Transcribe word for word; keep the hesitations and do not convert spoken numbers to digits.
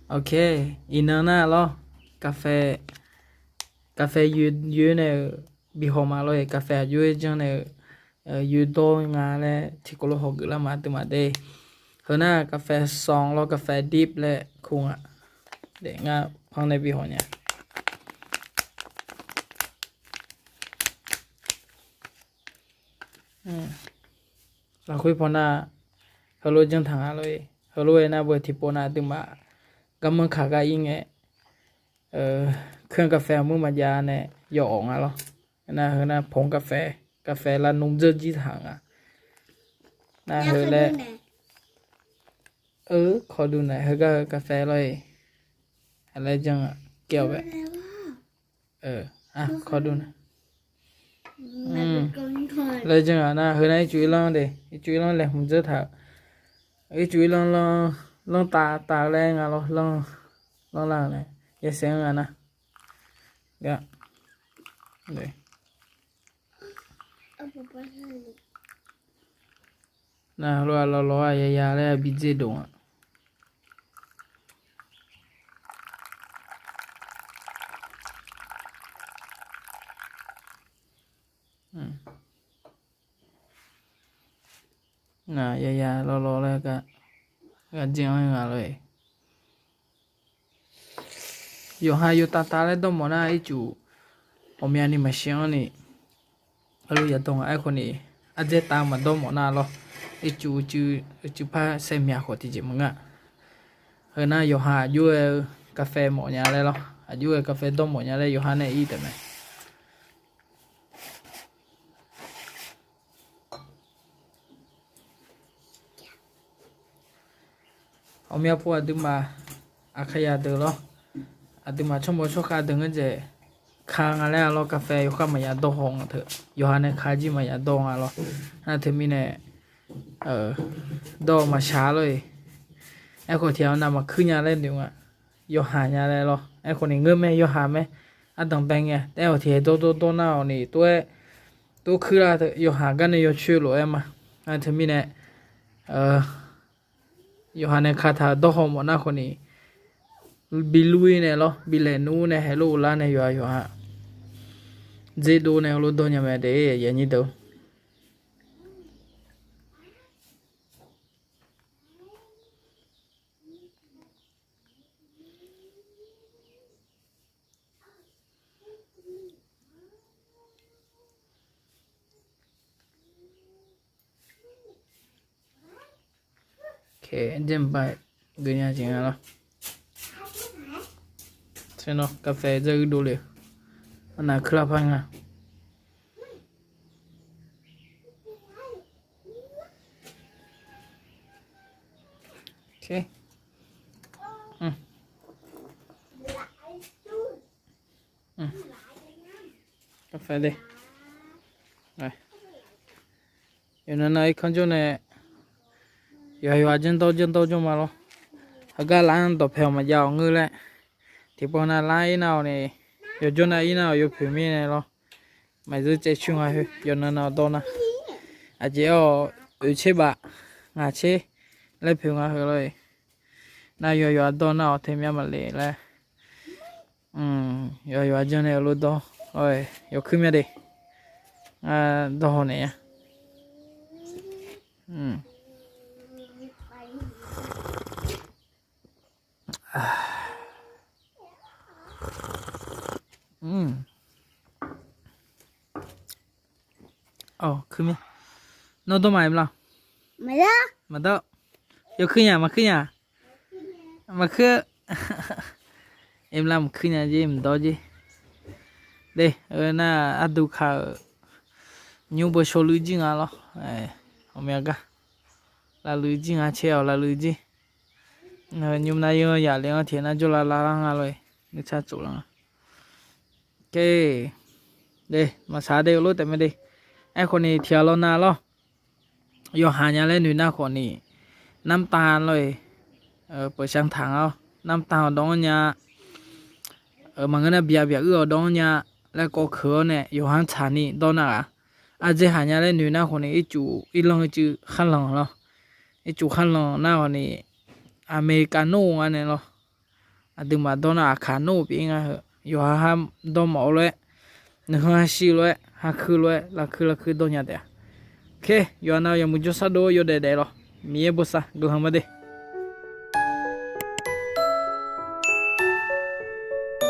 Ok, iqnan nar lawr, กาแฟ yoer nae-euq bihawq ma lawr-iq, กาแฟ aqjox-aer janr nae-euq yoerdawr nga laer tiqkawv lof hawgeuf lar ma aqduimaf de. Heu nar กาแฟ ซอง lawr, กาแฟ dip laer kur nga. Daef ngar panr nae bihawq nya. Lafkhoer paw nar, heulof janr taq nga lor-e. Heulof-aer nar beu tiqpov nar aqduimaf garmanr kaq gar ir ngae, เครื่องกาแฟ muir maqjav nae yawf awq nga lawr. Nar heu nar ผงกาแฟ, กาแฟ lavnm dzeur jir taq nga. Nar heu laer, eu, kawqduq naeq heugar heu กาแฟ lawr-e. Aqlaer janr-a, kaer-awq bae. Kawqduq naeq. Laer janr-a nar heu nar ircuf irlanr de, ircuf irlanr laeqhmq dzeur taq-euq. Ircuf irlanr lanr, lanr tav tav-eu laer nga lawr, lanr, lanr lar-eu nae, yawsaef-anr nga nar. Nar heulof-aer lawlawr-a yaya laer bi dzer dof-a. Nar yaya lawlawr laer gar dzer-anr nga lor-e. Yawqha yawtav tav laer dawrmawf nar ircuf ghawqmyani maqshir-anr ni, heulof yadawr nga. Aerkhawf ni ardzaer tav maqdawrmawf nar lawr, ircuf uicuiv par saevmyaq khawf tiqjeq maqngeur-a. Heu nar yawqha aqjox-aer-eu กาแฟ mawf nya laer lawr, aqjox-aer กาแฟ dawrmawf nya laer yawqha nae ir taef mae. Ghawqmya pov aqduimaf aqkaqyaq deuq lawr, aqduimaf tsawrmawq tsawrkhav deuq ngeur dzaeq ka nga laer-a lawr, กาแฟ yawkhav maqya dawr haw nga teu, yawqha nae ka jir maqya dawr nga lawr. Nar teumirnae dawr maqshaq lor-e. Aerkhawf tiq ghaq navmaqkuir nya laer noeq nga. Yawqha nya laer lawr. Aerkhawf ni ngeur mae, yawqha mae. Ardanq bae ngae taef-aer-awq tiqhae dawrdawr dawr nar-awq ni tov-aer, tov kuir lar teu, yawqha gar nae yawcoer lof-aer ma. Nar teumirnae yawqha nae kataq-euq dawr haw mawf nar khawf ni, bi lur-ir nae lawr, bi laeq nmr nae haeq lof uvlar nae yawqha yawqha dzerdov nae heulof dawr nya mae de, aqyuif aqnyir deuq. Aqjeq maqbae geuf nya jeq nga lawr. Tser nawr กาแฟ dzeur uir dovle-eu, arnavkuir lar par nga. Yawqnan nav-ir kanr jawr nae, yawqha yawqha janrdawr janrdawr jawr ma lawr. Heugar lar-anr dawqpae-awq maqjav-awq ngeur laer, tiqpov nav lar-ir nar-awq ni, yawjawr nav-ir nar-awq yawpoeq mirnae lawr. Maqzeur caev coer nga khoer yawqnan nav dawr nar. Aqjeq-awq oeq tser baf ngaq tser laer poeq nga heu lawr-e. Nar yawqha yawqha dawr nar-awq tae myav maqle laer. Yawqha yawqha janr nae heulof dawr, yawkuir myav de. Ngar dawr haw naeq-a. Nawr dawr maqaer maqlar? Maqdawr. Yawkuir nya maqkuir nya? Maqkuir. Emlar maqkuir nya jer mqdawr jer. De, nar arduq kaq-euq nymr beu shawluiv jir nga lawr. Ghawqmya gar lavluiv jir nga caer-awq lavluiv jir. Nymr nar yawr yaf le-anr tiq nar jawrlav lavlar nga lawr-e. Nuisar tsoflar nga. Ke, de, maqsaq de, lof taef mae de. Aerkhawf ni tiq ghaq lawr nav lawr. Yawqha nya laer noeq nar khawf ni, narmr tav lawr-e, peuqshan taq nga-awr, narmr tav-awq dawv-anr nya, maqngeur nar byaq byaq uir-awq dawv-anr nya laer kawv keuq-awr nae yawqha-anr tsaq ni dawr nar ghaq. Ardzae haq nya laer noeq nar khawf ni ircuf irlanr ircuf kharlanq lawr. Ircuf kharlanq nar khawf ni, Aqmeqkaq nor-eu nga nae lawr. Aqduimaf dawr nar aqkaq nawr-euq pyeuf-ir nga heu. Yawqha ha dawr mawf-eu lof-aer, nuiheu ha shi lof-aer, ha kui lof-aer, lafkui lafkui dawr nya taef-a. Oke, yawqha nav yawmuiq jawrshar dov-awr yawdaef daef lawr. Miqyaer bosav guiqlanq ma de.